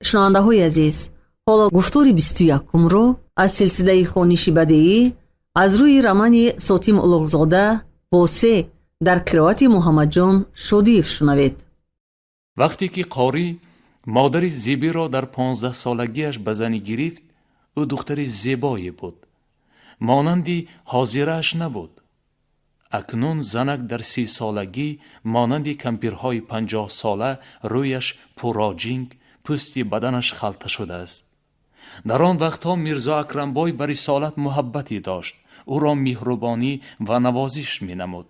Шунавандаҳои азиз, ҳоло гуфтори 21-умро аз силсилаи хониши бадеӣ аз рӯи романи Сотим Улуғзода «Восе» дар қироати Муҳаммадҷон Шодиев шунавед. Вақте ки қорӣ модари Зебиро дар 15-солагиаш ба занӣ гирифт, ӯ духтари зебое буд, монанди ҳозирааш набуд. Акнун занак дар 30-солагӣ монанди кампирҳои 50-сола рӯяш пурроҷинг, пӯсти баданаш халта шудааст. Дар он вақтҳо Мирзо Акрамбой ба Рисолат муҳаббате дошт, ӯро меҳрубонӣ ва навозиш менамуд.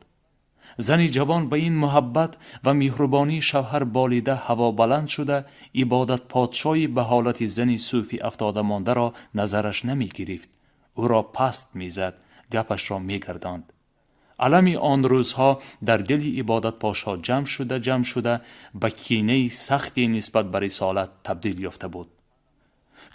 Зани ҷавон ба ин муҳаббат ва меҳрубонии шавҳар болида, ҳавобаланд шуда, Ибодатподшои ба ҳолати зани сӯфӣ афтода мондаро назараш намегирифт, ӯро паст мезад, гапашро мегардонд. Алами он рӯзҳо дар дили Ибодатпошо ҷамъ шуда, ҷамъ шуда, ба кинаи сахте нисбат ба Рисолат табдил ёфта буд.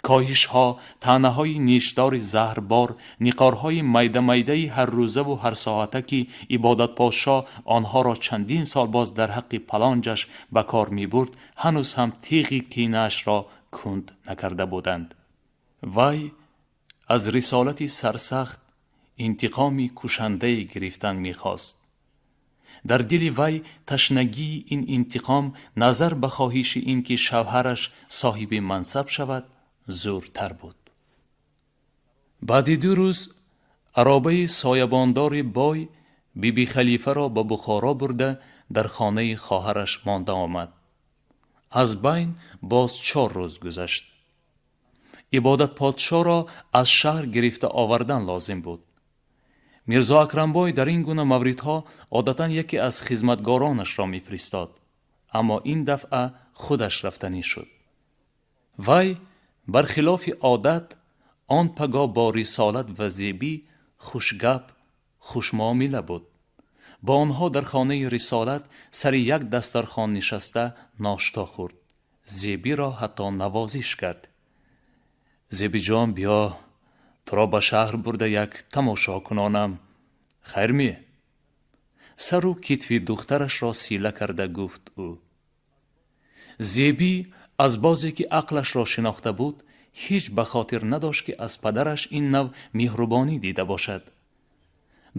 Коҳишҳо, таънаҳои нишдори заҳрбор, ниқорҳои майда-майдаи ҳаррӯзаву ҳарсоата, ки Ибодатподшо онҳоро чандин сол боз дар ҳаққи палонҷаш ба кор мебурд, ҳанӯз ҳам теғи кинаашро кунд накарда буданд. Вай аз Рисолати сарсахт интиқоми кушандае гирифтан мехост. Дар дили вай ташнагии ин интиқом назар ба хоҳиши ин ки шавҳараш соҳиби мансаб шавад, зӯртар буд. Баъди 2 рӯз аробаи соябондори бой Биби Халифаро ба Бухоро бурда, дар хонаи хоҳараш монда омад. Аз байн боз 4 рӯз гузашт. Ибодатподшоро аз шаҳр гирифта овардан лозим буд. Мирзо Акрамбой дар ин гуна мавридҳо одатан яке аз хизматгоронашро мефиристод, аммо ин дафъа худаш рафтанӣ шуд. Вай бархилофи одат он пагоҳ бо Рисолат ва Зебӣ хушгап, хушмуомила буд. Бо онҳо дар хонаи Рисолат сари як дастархон нишаста ношто хӯрд. Зебиро ҳатто навозиш кард. «Зебиҷон, биё, туро ба шаҳр бурда як тамошо кунонам, хайр ме?» Сару китфи духтарашро сила карда гуфт ӯ. Зебӣ аз бозе ки ақлашро шинохта буд, ҳеҷ ба хотир надошт, ки аз падараш ин нав меҳрубонӣ дида бошад.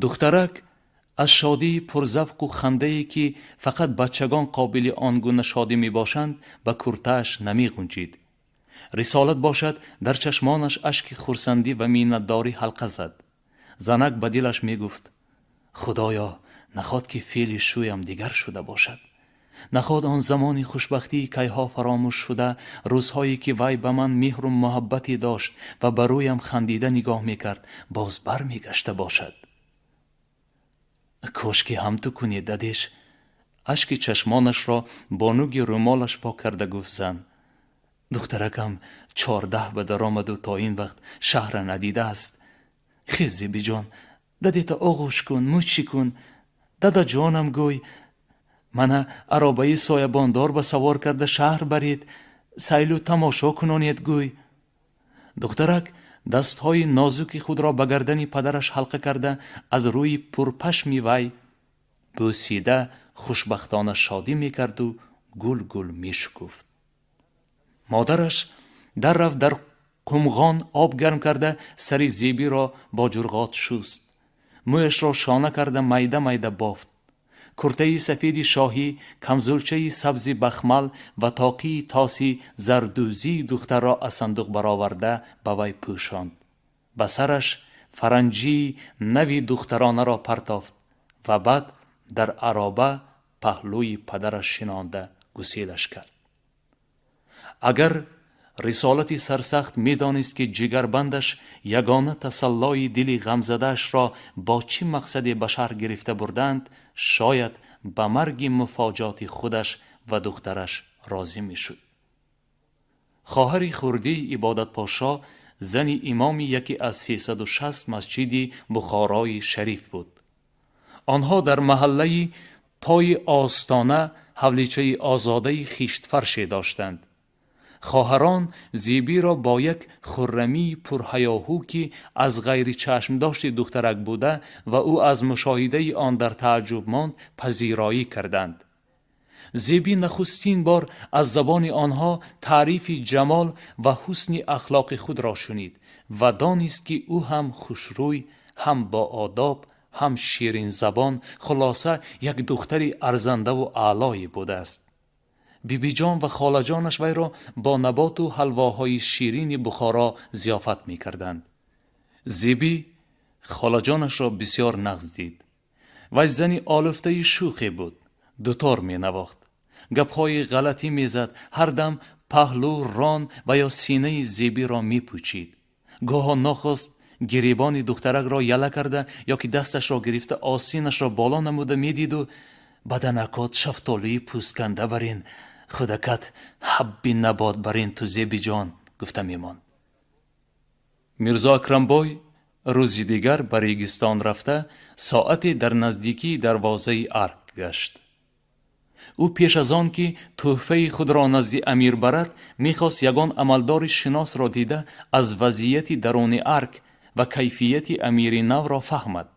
Духтарак аз шодии пурзавқу хандае, ки фақат бачагон қобили он гуна шодӣ мебошанд, ба куртааш намеғунҷид. Рисолат бошад, дар чашмонаш ашки хурсандӣ ва миннатдорӣ ҳалқа зад. Занак ба дилаш мегуфт: «Худоё, наход ки феъли шӯям дигар шуда бошад, наход он замони хушбахтии кайҳо фаромӯш шуда, рӯзҳое ки вай ба ман меҳру муҳаббате дошт ва ба рӯям хандида нигоҳ мекард, боз бармегашта бошад. Кошки ҳам ту кунӣ, дадеш», ашки чашмонашро бо нуги рӯмолаш пок карда гуфт зан. «Духтаракам 14 ба даромаду то ин вақт шаҳра надидааст. Хез, Зебиҷон, дадета оғӯш кун, мӯчӣ кун, дадаҷонам гӯй. Мана аробаи соябондор ба савор карда шаҳр баред, сайлу тамошо кунонед», гӯй. Духтарак дастҳои нозуки худро ба гардани падараш ҳалқа карда, аз рӯи пурпашми вай бӯсида, хушбахтона шодӣ мекарду гул-гул мешукуфт. Модараш дар рафт, дар қумғон об гарм карда, сари Зебиро бо ҷурғот шуст, мӯяшро шона карда, майда майда бофт. Куртаи сафеди шоҳӣ, камзулчаи сабзи бахмал ва тоқии тоси зардӯзии духтарро аз сандуқ бароварда, ба вай пӯшонд. Ба сараш фаранҷии нави духтаронаро партофт ва баъд дар ароба паҳлӯи падараш шинонда гуселаш кард. Агар Рисолати сарсахт медонист, ки ҷигарбандаш ягона тасаллои дили ғамзадаашро бо чӣ мақсаде ба шаҳр гирифта бурданд, шояд ба марги муфоҷоти худаш ва духтараш розӣ мешуд. Хоҳари хурдии Ибодатпошо зани имоми яке аз 360 масҷиди Бухорои Шариф буд. Онҳо дар маҳаллаи пои Остона ҳавличаи озодаи хиштфарше доштанд. Хоҳарон Зебиро бо як хуррамии пурҳаёҳӯ, ки аз ғайри чашмдошти духтарак буда ва ӯ аз мушоҳидаи он дар тааҷҷуб монд, пазироӣ карданд. Зебӣ нахустин бор аз забони онҳо таърифи ҷамол ва ҳусни ахлоқи худро шунид ва донист, ки ӯ ҳам хушрӯй, ҳам боодоб, ҳам ширинзабон, хулоса, як духтари арзандаву аълое будааст. Бибиҷон ва холаҷонаш вайро бо наботу ҳалвоҳои ширини Бухоро зиёфат мекарданд. Зебӣ холаҷонашро бисёр нағз дид. Вай зани олуфтаи шӯхе буд, дутор менавохт, гапҳои ғалатӣ мезад, ҳар дам паҳлӯ, рон ва ё синаи Зебиро мепӯчид. Гоҳо нохост гиребони духтаракро яла карда ё ки дасташро гирифта, осинашро боло намуда медиду: «Баданакот шафтолуи пӯстканда барин, худакат ҳабби набот барин ту, Зебиҷон», гуфта мемонд. Мирзо Акрамбой рӯзи дигар ба Регистон рафта, соате дар наздикии дарвозаи арк гашт. Ӯ пеш аз он ки тӯҳфаи худро назди амир барад, мехост ягон амалдори шиносро дида, аз вазъияти даруни арк ва кайфияти амири навро фаҳмад.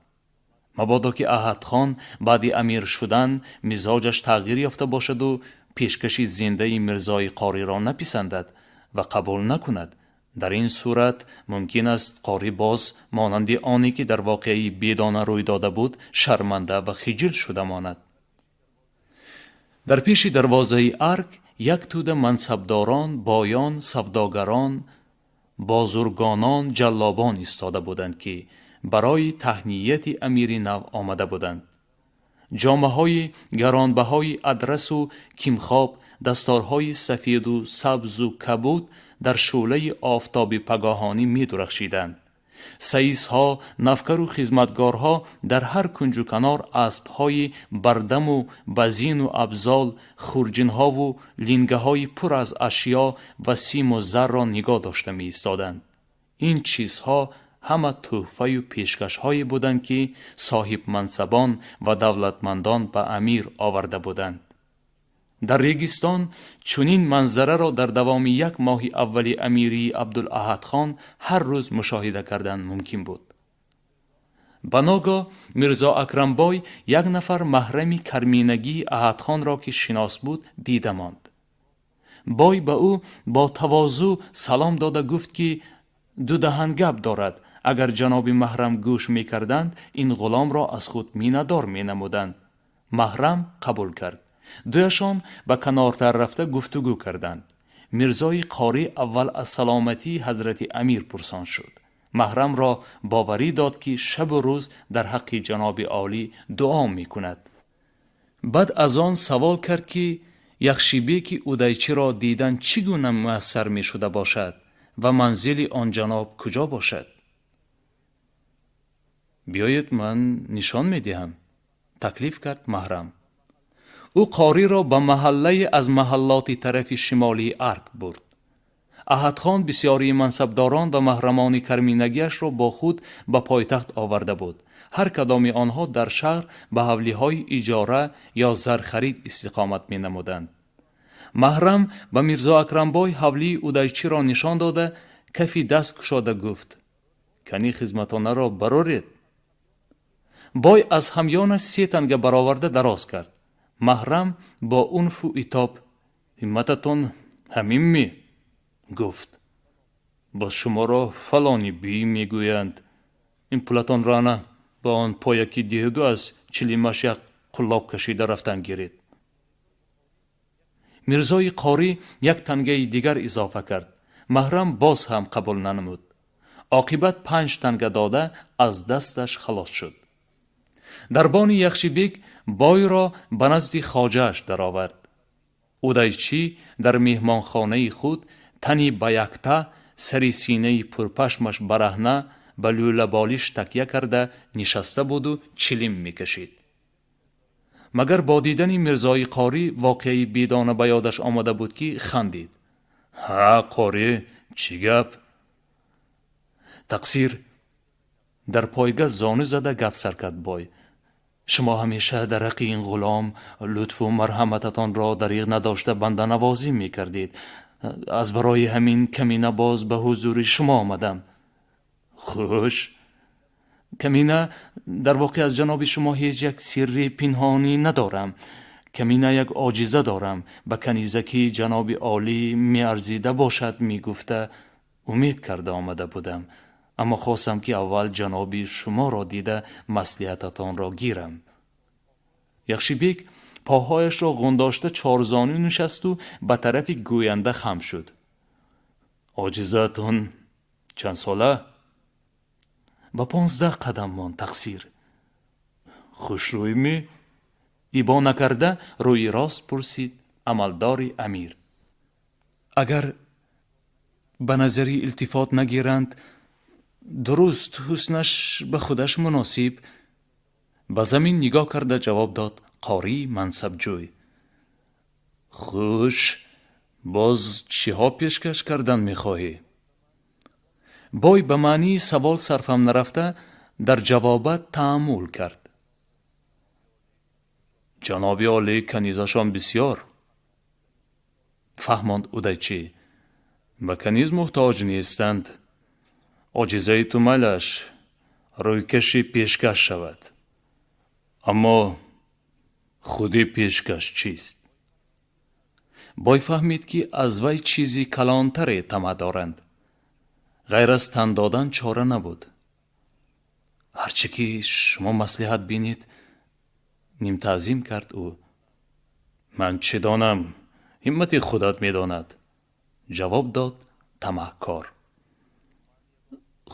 Мабодо ки Аҳадхон баъди амир шудан мизоҷаш тағйир ёфта бошаду пешкаши зиндаи Мирзои Қориро написандад ва қабул накунад. Дар ин сурат мумкин аст қорӣ боз монанди оне ки дар воқеаи Бедона рӯй дода буд, шарманда ва хиҷил шуда монад. Дар пеши дарвозаи арк як тӯда мансабдорон, боён, савдогарон, бозургонон, ҷаллобон истода буданд, ки барои таҳнияти амири нав омада буданд. Ҷомаҳои гаронбаҳои адрасу кимхоб, дасторҳои сафеду сабзу кабуд дар шӯълаи офтоби пагоҳонӣ медурахшиданд. Саисҳо, навкару хизматгорҳо дар ҳар кунҷу канор аспҳои бардаму базину абзол, хурҷинҳову лингаҳои пур аз ашё ва симу зарро нигоҳ дошта меистоданд. Ин чизҳо ҳама тӯҳфаю пешкашҳое буданд, ки соҳибмансабон ва давлатмандон ба амир оварда буданд. Дар Регистон чунин манзараро дар давоми як моҳи аввали амирии Абдулаҳадхон ҳар рӯз мушоҳида кардан мумкин буд. Ба ногоҳ Мирзо Акрамбой як нафар маҳрами карминагии Аҳадхонро, ки шинос буд, дида монд. Бой ба ӯ бо тавозӯъ салом дода гуфт, ки ду даҳан гап дорад, агар ҷаноби маҳрам гӯш мекарданд, ин ғуломро аз худ миннатдор менамуданд. Маҳрам қабул кард. Дуяшон ба канортар рафта гуфтугӯ карданд. Мирзои Қорӣ аввал аз саломатии ҳазрати амир пурсон шуд. Маҳрамро боварӣ дод, ки шабу рӯз дар ҳаққи ҷаноби олӣ дуо мекунад. Баъд аз он савол кард, ки Яхшибеки Удайчиро дидан чӣ гуна муяссар мешуда бошад ва манзили он ҷаноб куҷо бошад. «Биёед, ман нишон медиҳам», таклиф кард маҳрам. Ӯ қориро ба маҳаллае аз маҳаллоти тарафи шимолии арк бурд. Аҳадхон бисёрии мансабдорон ва маҳрамони карминагиашро бо худ ба пойтахт оварда буд. Ҳар кадоми онҳо дар шаҳр ба ҳавлиҳои иҷора ё зархарид истиқомат менамуданд. Маҳрам ба Мирзо Акрамбой ҳавлии Удайчиро нишон дода, кафи даст кушода гуфт: «Кани, хизматонаро бароред». Бой аз ҳамёнаш се танга бароварда дароз кард. Маҳрам бо унфу итоб: «Ҳиммататон ҳамин?» гуфт. «Боз шуморо фалони бӣ мегӯянд. Ин пулатонро ана ба он пояки диҳеду аз чилимаш як қуллоб кашида рафтан гиред». Мирзои Қорӣ як тангаи дигар изофа кард. Маҳрам боз ҳам қабул нанамуд. Оқибат панҷ танга дода, аз дасташ халос шуд. Дарбони Яхшибек бойро ба назди хоҷааш даровард. Удайчӣ дар меҳмонхонаи худ тани ба якта, сари синаи пурпашмаш бараҳна, ба лӯлаболиш такя карда нишаста буду чилим мекашид. Магар бо дидани Мирзои Қорӣ воқеаи Бедона ба ёдаш омада буд, ки хандид: «Ҳа, қорӣ, чӣ гап?» «Тақсир», дар пойга зону зада гап сар кард бой, «шумо ҳамеша дар ҳаққи ин ғулом лутфу марҳамататонро дариғ надошта, банданавозӣ мекардед. Аз барои ҳамин камина боз ба ҳузури шумо омадам». «Хуш, камина, дар воқеъ аз ҷаноби шумо ҳеҷ як сирри пинҳонӣ надорам. Камина як оҷиза дорам, ба канизакии ҷаноби олӣ меарзида бошад, мегуфта умед карда омада будам, аммо хостам, ки аввал ҷаноби шуморо дида маслиҳататонро гирам. Яхшибек поҳояшро ғундошта чорзонӣ нишасту ба тарафи гӯянда хам шуд. Оҷизаатон чанд сола? Ба 15 қадам монд, тақсир. Хушрӯймӣ? Ибо накарда рӯи рост пурсид амалдори амир. Агар ба назари илтифот нагиранд, дуруст, ҳуснаш ба худаш муносиб. Ба замин нигоҳ карда ҷавоб дод қории мансабҷӯй. Хуш, боз чиҳо пешкаш кардан мехоҳӣ? Бой ба маънии савол сарфам нарафта дар ҷавобат тааммул кард. Ҷаноби олӣ канизашон бисьёр, фаҳмонд Удайчӣ, ба каниз муҳтоҷ нестанд. Оҷизаи ту майлаш рӯйкаши пешкаш шавад, аммо худи пешкаш чист? Бой фаҳмид, ки аз вай чизи калонтаре тамаъ доранд. Ғайр аз тан додан чора набуд. Ҳарче ки шумо маслиҳат бинед, нимтаъзим кард ӯ. Ман чӣ донам, ҳиммати худат медонад, ҷавоб дод тамаъкор.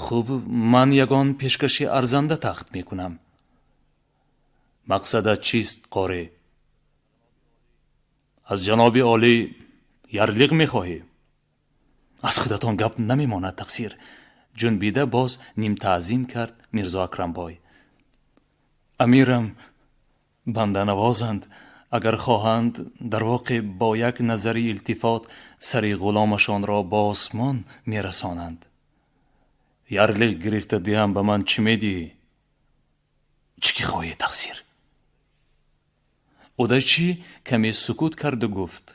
Хуб, ман ягон пешкаши арзанда тахт мекунам. Мақсадат чист, қорӣ? Аз ҷаноби олӣ ярлиқ мехоҳӣ? Аз худатон гап намемонад, тақсир, ҷунбида боз нимтаъзим кард Мирзо Акрамбой. Амирам банданавозанд, агар хоҳанд, дар воқеъ бо як назари илтифот сари ғуломашонро ба осмон мерасонанд. Ярлиқ гирифта диҳам, ба ман чӣ медиҳӣ? Чӣ ки хоҳӣ, тақсир. Удайчӣ каме сукут карду гуфт: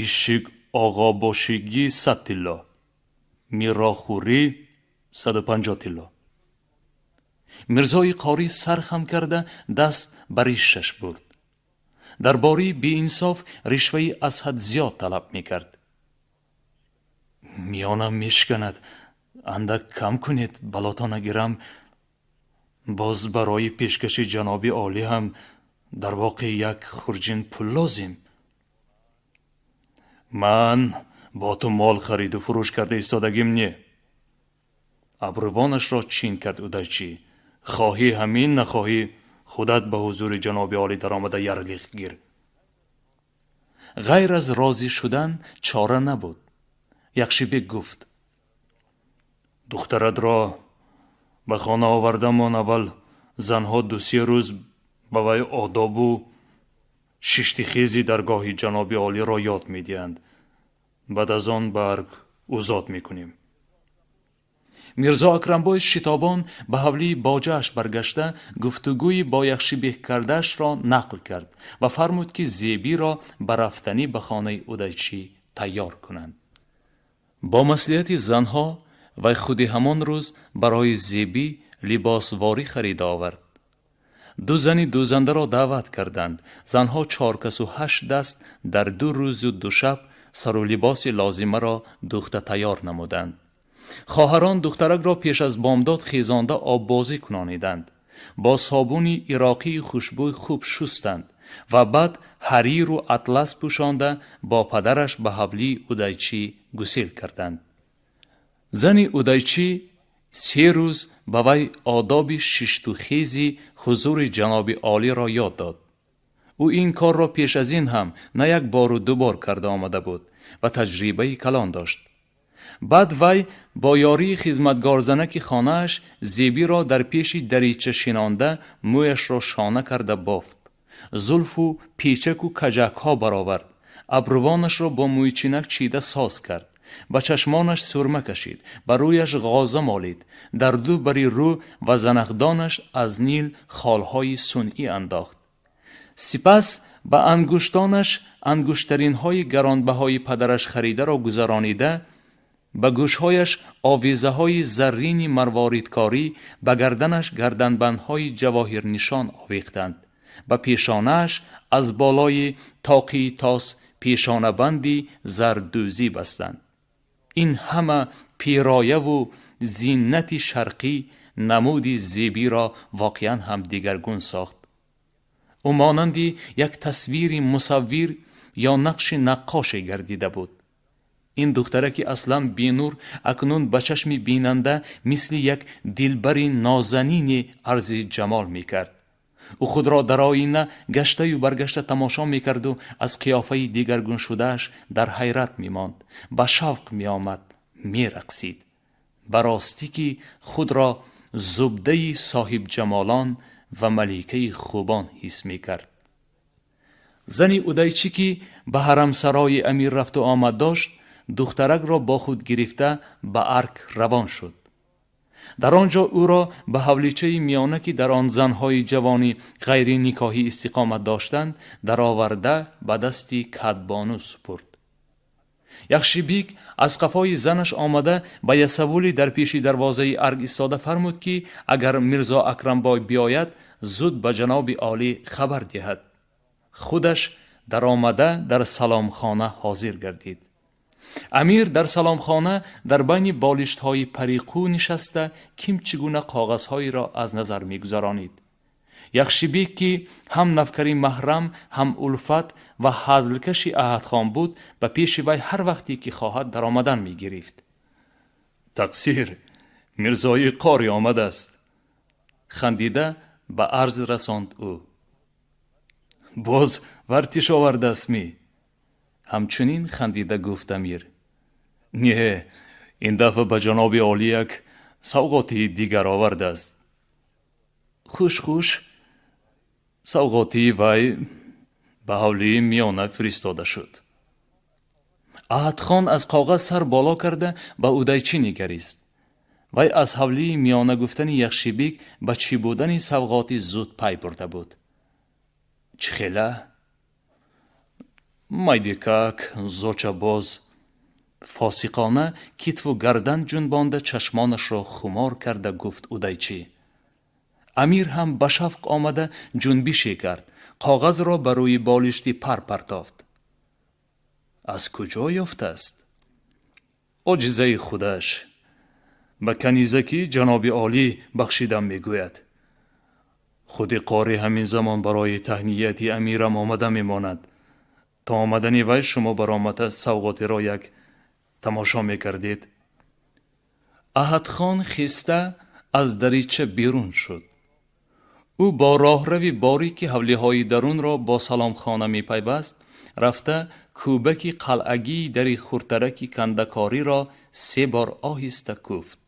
ишик оғобошигӣ 100 тилло, мирохӯрӣ 150 тилло. Мирзои қорӣ сар хам карда даст ба ришаш бурд. Дарбории беинсоф ришваи аз ҳад зиёд талаб мекард. Миёнам мешиканад, андак кам кунед, балото нагирам. Боз барои пешкаши ҷаноби олӣ ҳам дар воқеъ як хурҷин пул лозим. Ман бо ту мол хариду фурӯш карда истодагим не, абрувонашро чин кард Удайчӣ. Хоҳӣ ҳамин, нахоҳӣ худат ба ҳузури ҷаноби олӣ даромада ярлиқ гир. Ғайр аз розӣ шудан чора набуд. Яхшибек гуфт: духтаратро ба хона овардамон, аввал занҳо ду-се рӯз ба вай одобу шиштихези даргоҳи ҷаноби олиро ёд медиҳанд, баъд аз он барг озод мекунем. Мирзо Акрамбой шитобон ба ҳавлии боҷааш баргашта гуфтугӯи бо Яхшибек кардаашро нақл кард ва фармуд, ки Зебиро ба рафтанӣ ба хонаи Удайчӣ тайёр кунанд. Бо маслиҳати занҳо вай худи ҳамон рӯз барои Зебӣ либосворӣ харида овард. Ду зани дӯзандаро даъват карданд. Занҳо чоркасу ҳашт даст дар 2 рӯзу 2 шаб сару либоси лозимаро дӯхта тайёр намуданд. Хоҳарон духтаракро пеш аз бомдод хезонда оббозӣ кунониданд, бо собуни ироқии хушбӯй хуб шустанд ва баъд ҳариру атлас пӯшонда бо падараш ба ҳавлии Удайчӣ гусел карданд. Зани Удайчӣ 3 рӯз ба вай одоби шиштухези ҳузури ҷаноби олиро ёд дод. Ӯ ин корро пеш аз ин ҳам на як бору ду бор карда омада буд ва таҷрибаи калон дошт. Баъд вай бо ёрии хизматгорзанаки хонааш Зебиро дар пеши дарича шинонда мӯяшро шона карда бофт, зулфу печаку каҷакҳо баровард, абрувонашро бо мӯйчинак чида соз кард, ба чашмонаш сурма кашид, ба рӯяш ғоза молид, дар ду бари рӯ ва занахдонаш аз нил холҳои сунъӣ андохт. Сипас ба ангуштонаш ангуштаринҳои гаронбаҳои падараш харидаро гузаронида, ба гӯшҳояш овезаҳои заррини марворидкорӣ, ба гарданаш гарданбандҳои ҷавоҳирнишон овехтанд. Ба пешонааш аз болои тоқии тос пешонабанди зардӯзӣ бастанд. Ин ҳама пирояву зинати шарқӣ намуди Зебиро воқеан ҳам дигаргун сохт. Ӯ монанди як тасвири мусаввир ё нақши наққоше гардида буд. Ин духтараки аслан бенур акнун ба чашми бинанда мисли як дилбари нозанине арзи ҷамол мекард. Ӯ худро дар оина гаштаю баргашта тамошо мекарду аз қиёфаи дигаргуншудааш дар ҳайрат мемонд, ба шавқ меомад, мерақсид. Ба ростӣ ки худро зубдаи соҳибҷамолон ва маликаи хубон ҳис мекард. Зани Удайчӣ, ки ба ҳарамсарои амир рафту омад дошт, духтаракро бо худ гирифта ба арк равон шуд. Дар он ҷо ӯро ба ҳавличаи миёна, ки дар он занҳои ҷавони ғайриникоҳӣ истиқомат доштанд, дароварда ба дасти кадбону супурд. Яхшибик аз қафои занаш омада, ба ясавули дар пеши дарвозаи арг истода фармуд, ки агар Мирзо Акрамбой биёяд, зуд ба ҷаноби олӣ хабар диҳад. Худаш даромада дар саломхона ҳозир гардид. Амир дар саломхона дар байни болиштҳои париқӯ нишаста, ким чӣ гуна коғазҳоеро аз назар мегузаронид. Яхшибек, ки ҳам навкари маҳрам, ҳам улфат ва ҳазлкаши Аҳадхон буд, ба пеши вай ҳар вақте ки хоҳад даромадан мегирифт. Тақсир, Мирзои қори омадааст, хандида ба арз расонд ӯ. Боз вартиш овардаастмӣ? Ҳамчунин хандида гуфт амир. Не, ин дафъа ба ҷаноби олӣ як савғотии дигар овардааст. Хуш, хуш. Савғотии вай ба ҳавлии миёна фиристода шуд. Аҳадхон аз коғаз сар боло карда ба Удайчӣ нигарист. Вай аз ҳавлии миёна гуфтани Яхшибик ба чӣ будани савғотӣ зуд пай бурда буд. Чӣ хела? Майдикак зочабоз фосиқона китфу гардан ҷунбонда, чашмонашро хумор карда гуфт Удайчӣ. Амир ҳам ба шавқ омада ҷунбише кард, коғазро ба рӯи болишти пар партофт. Аз куҷо ёфтааст? Оҷизаи худаш. Ба канизакӣ ҷаноби олӣ бахшидам мегӯяд. Худи қорӣ ҳамин замон барои таҳнияти амирам омада мемонад. То омадани вай шумо баромада савғотиро як тамошо мекардед. Аҳадхон хиста аз дарича берун шуд. Ӯ бо роҳрави борик, ки ҳавлиҳои дарунро бо саломхона мепайваст, рафта, кӯбаки қалъагии дари хурдтараки кандакориро се бор оҳиста кӯфт.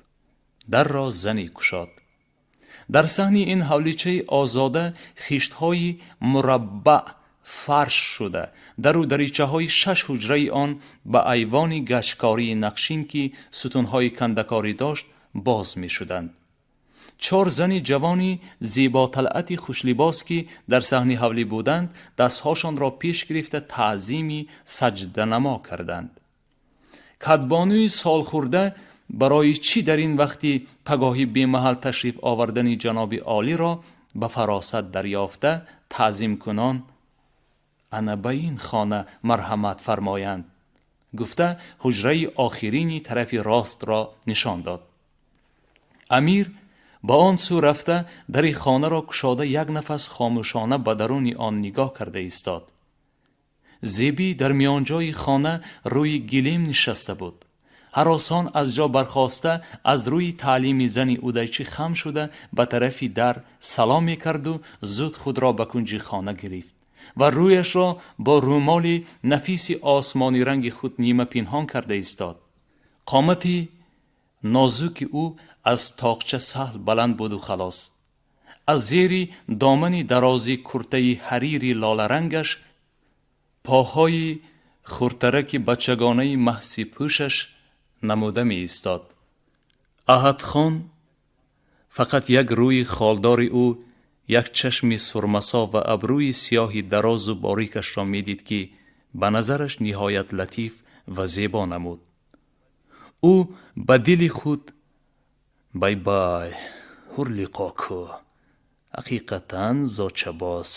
Дарро зане кушод. Дар саҳни ин ҳавличаи озода хиштҳои мураббаъ фарш шуда, дару даричаҳои шаш ҳуҷраи он ба айвони гачкории нақшин, ки сутунҳои кандакорӣ дошт, боз мешуданд. Чор зани ҷавони зеботалъати хушлибос, ки дар саҳни ҳавлӣ буданд, дастҳошонро пеш гирифта таъзими саҷданамо карданд. Кадбонуи солхӯрда барои чӣ дар ин вақти пагоҳӣ бемаҳал ташриф овардани ҷаноби олиро ба фаросат дарёфта, таъзимкунон «Ана ба ин хона марҳамат фармоянд» гуфта, ҳуҷраи охирини тарафи ростро нишон дод. Амир ба он сӯ рафта, дари хонаро кушода, як нафас хомӯшона ба даруни он нигоҳ карда истод. Зебӣ дар миёнҷои хона рӯи гилем нишаста буд. Ҳаросон аз ҷо бархоста, аз рӯи таълими зани Удайчӣ хам шуда ба тарафи дар салом мекарду зуд худро ба кунҷи хона гирифт ва рӯяшро бо рӯмоли нафиси осмониранги худ нима пинҳон карда истод. Қомати нозуки ӯ аз тоқча саҳл баланд буду халос. Аз зери домани дарози куртаи ҳарири лоларангаш поҳои хурдтараки бачагонаи маҳсипӯшаш намуда меистод. Аҳадхон фақат як рӯи холдори ӯ, як чашми сурмасо ва абрӯи сиёҳи дарозу борикашро медид, ки ба назараш ниҳоят латиф ва зебо намуд. Ӯ ба дили худ: «Бай, бай, ҳурлиқоку ҳақиқатан зочабоз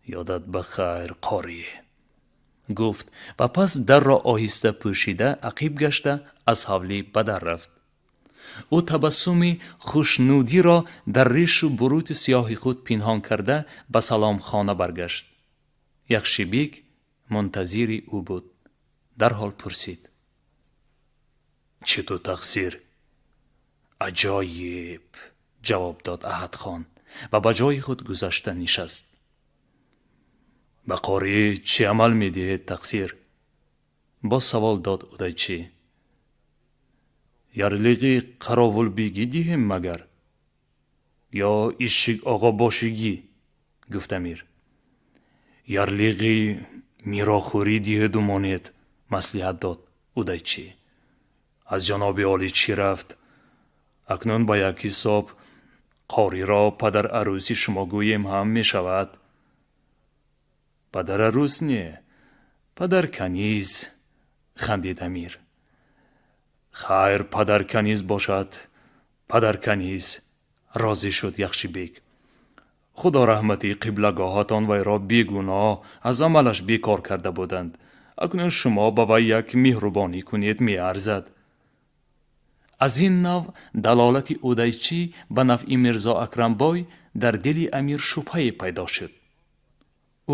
Ёдат ба хайр, қорӣ, гуфт ва пас дарро оҳиста пӯшида, ақиб гашта, аз ҳавлӣ ба дар рафт. Ӯ табассуми хушнудиро дар решу бурути сиёҳи худ пинҳон карда, ба саломхона баргашт. Яхшибек мунтазири ӯ буд. Дарҳол пурсид: «Чӣ ту, тақсир?» «Аҷоиб», ҷавоб дод Аҳадхон ва ба ҷои худ гузашта нишаст. «Ба қорӣ чӣ амал медиҳед, тақсир?» боз савол дод Удайчӣ. «Ярлиғи қаровулбегӣ диҳем магар ё ишик оғобошигӣ?» гуфт амир. «Ярлиғи мирохӯрӣ диҳеду монед», маслиҳат дод Удайчӣ. «Аз ҷаноби олӣ чӣ рафт? Акнун ба як ҳисоб қориро падарарӯси шумо гӯем ҳам мешавад». «Падарарӯс не, падарканиз», хандид амир. «Хайр, падарканиз бошад, падарканиз», розӣ шуд Яхшибек. «Худо раҳматӣ, қиблагоҳатон вайро бегуноҳ аз амалаш бекор карда буданд. Акнун шумо ба вай як меҳрубонӣ кунед, меарзад». Аз ин нав далолати Удайчӣ ба нафъи Мирзо Акрамбой дар дили амир шубҳае пайдо шуд.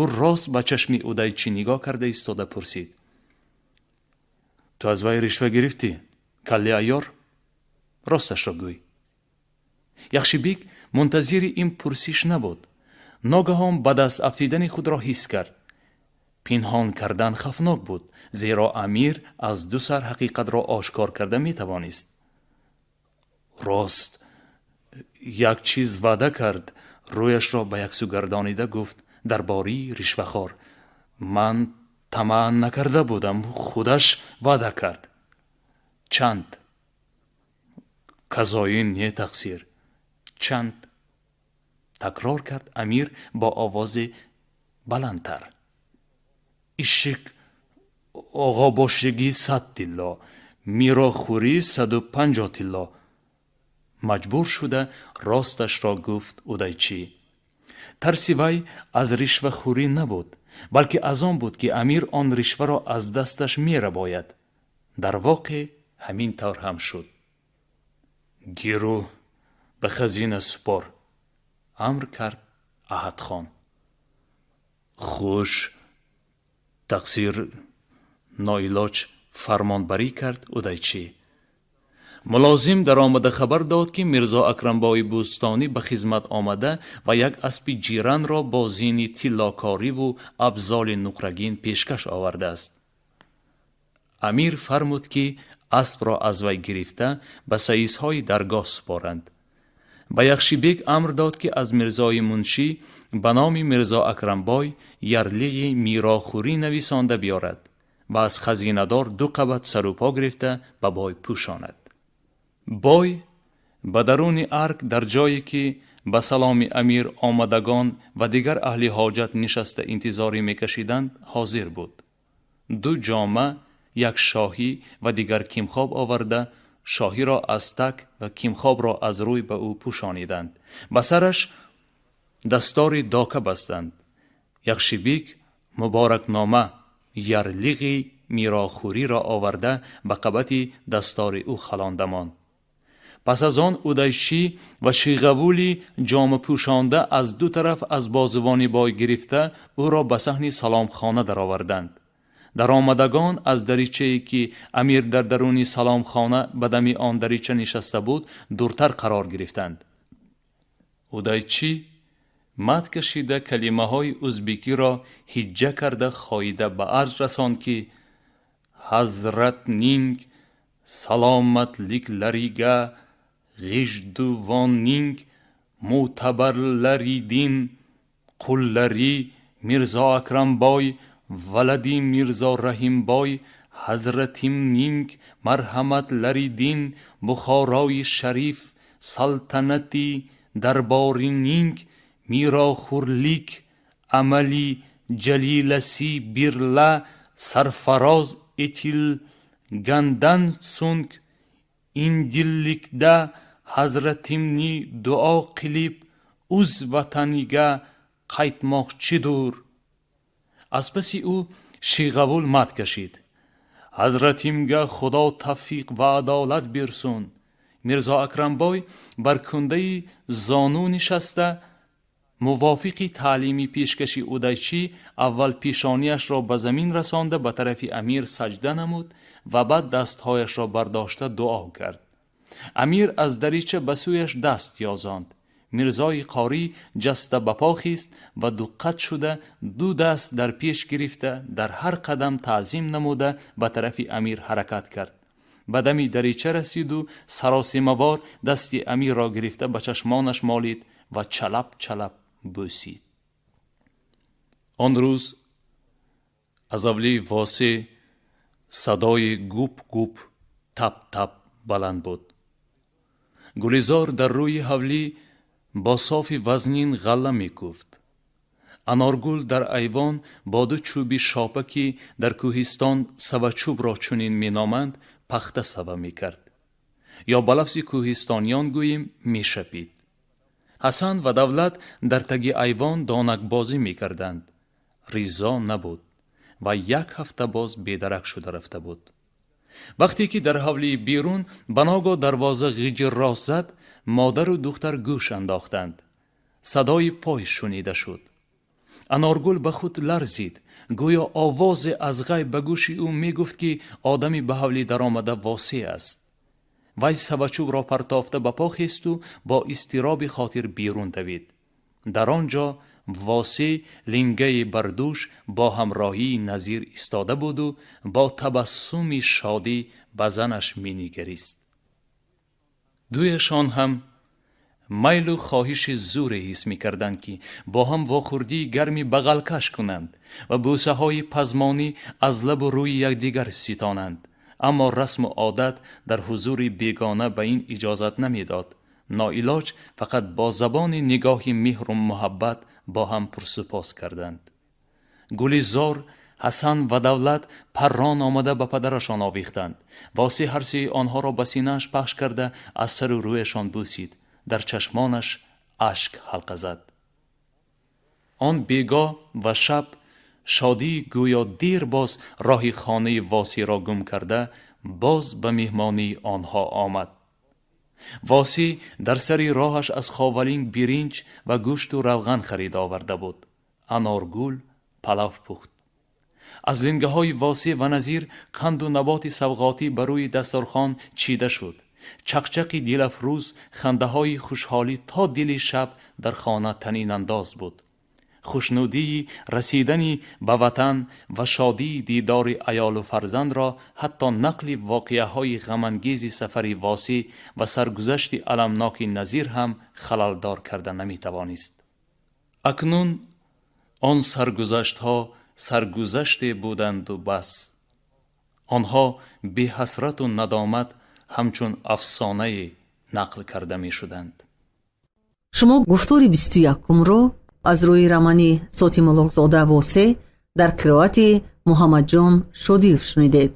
Ӯ рост ба чашми Удайчӣ нигоҳ карда истода пурсид: «Ту аз вай ришва гирифтӣ, калли айёр? Росташро гӯй». Яхшибек мунтазири ин пурсиш набуд. Ногаҳон ба даст афтидани худро ҳис кард. Пинҳон кардан хавфнок буд, зеро амир аз ду сар ҳақиқатро ошкор карда метавонист. «Рост, як чиз ваъда кард», рӯяшро ба яксӯ гардонида гуфт дарбории ришвахор. «Ман тамаъ накарда будам, худаш ваъда кард». «Чанд?» «Казоин не, тақсир». «Чанд?» такрор кард амир бо овози баландтар. «Ишик оғобошигӣ 100 тилло, мирохӯрӣ 150 тилло», маҷбур шуда росташро гуфт Удайчӣ. Тарси вай аз ришвахӯрӣ набуд, балки аз он буд, ки амир он ришваро аз дасташ мерабояд. Дар воқеъ ҳамин тавр ҳам шуд. «Гиру ба хазина супор», амр кард Аҳадхон. «Хуш, тақсир», ноилоҷ фармонбарӣ кард Удайчӣ. Мулозим даромада хабар дод, ки Мирзо Акрамбои Бӯстонӣ ба хизмат омада ва як аспи ҷиранро бо зини тиллокориву абзоли нуқрагин пешкаш овардааст. Амир фармуд, ки аспро аз вай гирифта, ба саисҳои даргоҳ супоранд. Ба Яхшибек амр дод, ки аз мирзои муншӣ ба номи Мирзо Акрамбой ярлиғи мирохӯрӣ нависонда биёрад ва аз хазинадор ду қабат сарупо гирифта, ба бой пӯшонад. Бой ба даруни арк, дар ҷое ки ба саломи амир омадагон ва дигар аҳли ҳоҷат нишаста интизорӣ мекашиданд, ҳозир буд. Ду ҷома, як шоҳӣ ва дигар кимхоб оварда, шоҳиро аз так ва кимхобро аз рӯй ба ӯ пӯшониданд, ба сараш дастори дока бастанд. Яхшибик муборакнома, ярлиғи мирохӯриро оварда, ба қабати дастори ӯ халонда монд. Пас аз он Удайчӣ ва Шиғавули ҷомапӯшонда аз ду тараф аз бозувони бой гирифта, ӯро ба саҳни саломхона дароварданд. Даромадагон аз даричае, ки амир дар даруни саломхона ба дами он дарича нишаста буд, дуртар қарор гирифтанд. Удайчӣ мат кашида, калимаҳои узбекиро ҳиҷҷа карда хоида ба арз расонд, ки ҳазратнинг саломатликларига, Ғиждувоннинг мӯътабарларидин қуллари Мирзо Акрамбой валади Мирзо Раҳимбой ҳазратимнинг марҳаматларидин Бухорои Шариф салтанати дарборининг мирохӯрлик амали ҷалиласи бирла сарфароз этилгандан сунг индиликда ҳазратимни дуо қилиб уз ватанига Qaytmoq chidur. Аз паси ӯ Шиғавул мад кашид: Ҳазратимга Худо тавфиқ ва адолат бирсун. Мирзо Акрамбой бар кундаи зону нишаста, мувофиқи таълими пешкаши удайчӣ, аввал пешониашро ба замин расонда, ба тарафи амир саҷда намуд ва баъд дастҳояшро бардошта дуо кард. Амир аз дарича ба сӯяш даст ёзонд. Мирзои қорӣ ҷаста ба по хист ва дуққат шуда, ду даст дар пеш гирифта, дар ҳар қадам таъзим намуда, ба тарафи амир ҳаракат кард. Ба дами дарича расиду саросимавор дасти амирро гирифта, ба чашмонаш молид ва чалап чалап бӯсид. Он рӯз аз ҳавлии Восеъ садои гуп гуп, тап тап баланд буд. Гулизор дар рӯи ҳавлӣ бо софи вазнин ғалла мекуфт. Аноргул дар айвон бо ду чӯби шопа, ки дар кӯҳистон савачӯбро чунин меноманд, пахта сава мекард ё ба лафзи кӯҳистониён гӯем, мешапид. Ҳасан ва Давлат дар таги айвон донакбозӣ мекарданд. Ризо набуд ва як ҳафта боз бедарак шуда рафта буд. Вақте ки дар ҳавлии берун ба ногоҳ дарвоза ғиҷир рост зад, модару духтар гӯш андохтанд. Садои пой шунида шуд. Аноргул ба худ ларзид, гӯё овозе аз ғайб ба гӯши ӯ мегуфт, ки одами ба ҳавлӣ даромада Восеъ аст. Вай савачӯбро партофта, ба по хесту бо изтироби хотир берун давид. Дар он ҷо Восеъ лингаи бар дӯш бо ҳамроҳии Назир истода буду бо табассуми шодӣ ба занаш менигарист. Дуяшон ҳам майлу хоҳиши зӯре ҳис мекарданд, ки бо ҳам вохӯрдии гарми бағалкаш кунанд ва бӯсаҳои пазмонӣ аз лабу рӯи якдигар ситонанд, аммо расму одат дар ҳузури бегона ба ин иҷозат намедод. Ноилоҷ фақат бо забони нигоҳи меҳру муҳаббат бо ҳам пурсупос карданд. Гулизор, Ҳасан ва Давлат паррон омада ба падарашон овехтанд. Восеъ ҳарсеи онҳоро ба синааш пахш карда, аз сару рӯяшон бӯсид. Дар чашмонаш ашк ҳалқа зад. Он бегоҳ ва шаб шодӣ гӯё дер боз роҳи хонаи Восеъро гум карда, боз ба меҳмонии онҳо омад. Восеъ дар сари роҳаш аз Ховалинг биринҷ ва гӯшту равған харид оварда буд. Аноргул палав пухт. Аз лингаҳои Восеъ ва Назир қанду наботи савғотӣ ба рӯи дастархон чида шуд. Чақчақи дилафрӯз, хандаҳои хушҳолӣ то дили шаб дар хона танинандоз буд. Хушнудии расидани ба ватан ва шодии дидори аёлу фарзандро ҳатто нақли воқеаҳои ғамангези сафари Восеъ ва саргузашти аламноки Назир ҳам халалдор карда наметавонист. Акнун он саргузаштҳо саргузаште буданду бас. Онҳо беҳасрату надомат ҳамчун афсонае нақл карда мешуданд. Шумо гуфтори 21-умро аз рӯи романи Сотим Улуғзода «Восеъ» дар қироати Муҳаммадҷон Шодиев шунидед.